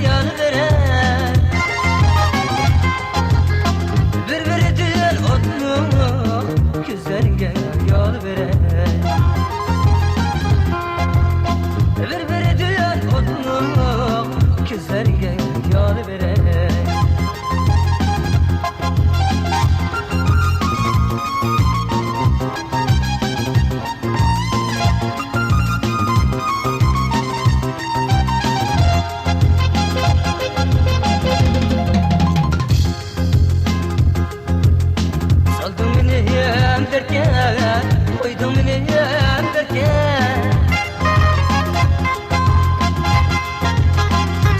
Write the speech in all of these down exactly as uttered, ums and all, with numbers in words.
يالۋۇراي. بىر-بىرىدىن ئوتلۇق كۆزلەرگە يالۋۇراي. بىر-بىرىدىن ئوتلۇق كۆزلەرگە يالۋۇراي. سالدىڭ مېنى ھەم دەردكە، قويدۇڭ مېنى ھەم دەردكە.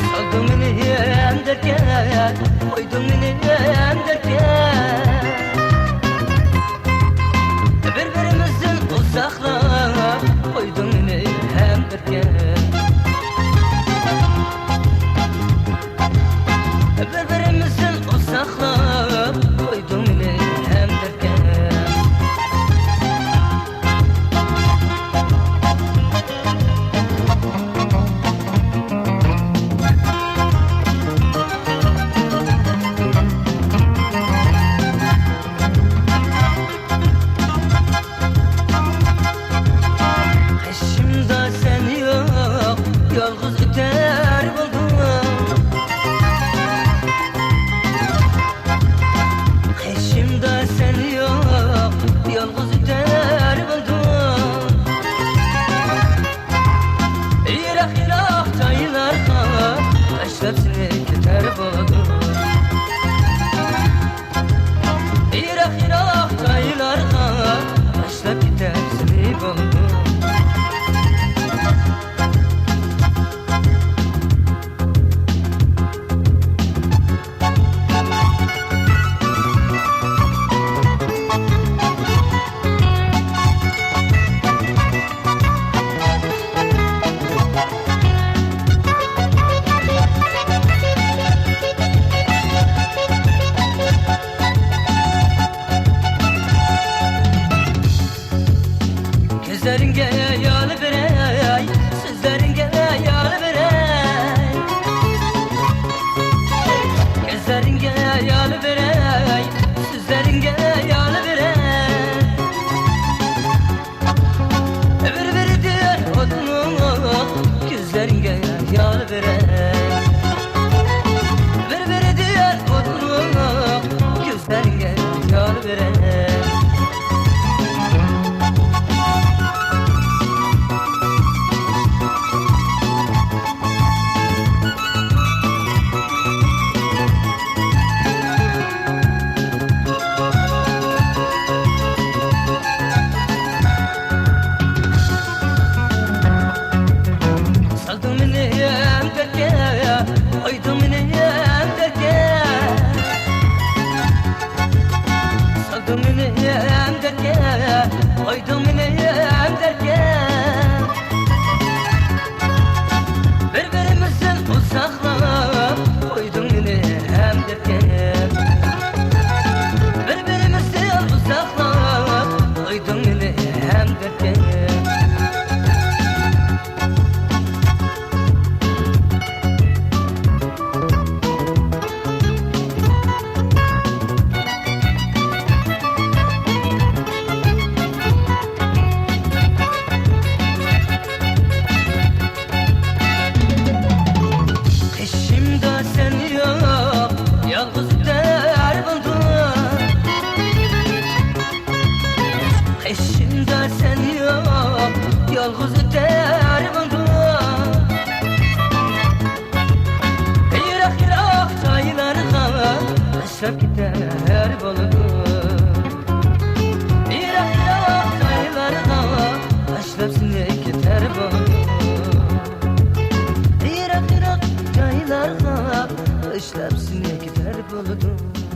سالدىڭ مېنى ھەم دەردكە، قويدۇڭ مېنى ھەم دەردكە. بىر-بىرىمىزدىن ئۇزاقلاپ، قويدۇڭ مېنى ھەم دەردكە. بىر-بىرىمىزدىن ئۇزاقلاپ، قويدۇڭ مېنى ھەم دەردكە. قېشىمدا سەن يوق، يالغۇز ئۆتەر بولدۇم. قېشىمدا سەن يوق، يالغۇز ئۆتەر بولدۇم. يىراق-يىراق جايلارغا تاشلاپ سېنى كېتەر بولدۇم. يىراق-يىراق جايلارغا تاشلاپ كېتەر سېنى بولدۇم. كۆزلىرىڭگە يالۋۇراي، سۆزلىرىڭگە يالۋۇراي. كۆزلىرىڭگە يالۋۇراي، سۆزلىرىڭگە يالۋۇراي. بىر-بىرىدىن ئوتلۇق كۆزلىرىڭگە يالۋۇراي. بىر-بىرىدىن ئوتلۇق كۆزلىرىڭگە يالۋۇراي. سالدىڭ مېنى ھەم دەردكە، قويدۇڭ مېنى ھەم دەردكە. سالدىڭ مېنى ھەم دەردكە، قويدۇڭ مېنى ھەم دەردكە. بىر-بىرىمىزدىن ئۇزاقلاپ، قويدۇڭ مېنى ھەم دەردكە. بىر-بىرىمىزدىن ئۇزاقلاپ، قويدۇڭ مېنى ھەم دەردكە. قېشىمدا سەن يوق، يالغۇز ئۆتەر بولدۇم. قېشىمدا سەن يوق، يالغۇز ئۆتەر بولدۇم. يىراق-يىراق جايلارغا تاشلاپ كېتەر بولدۇم. يىراق-يىراق جايلارغا تاشلاپ سېنى كېتەر بولدۇم. يىراق-يىراق جايلارغا تاشلاپ سېنى كېتەر بولدۇم.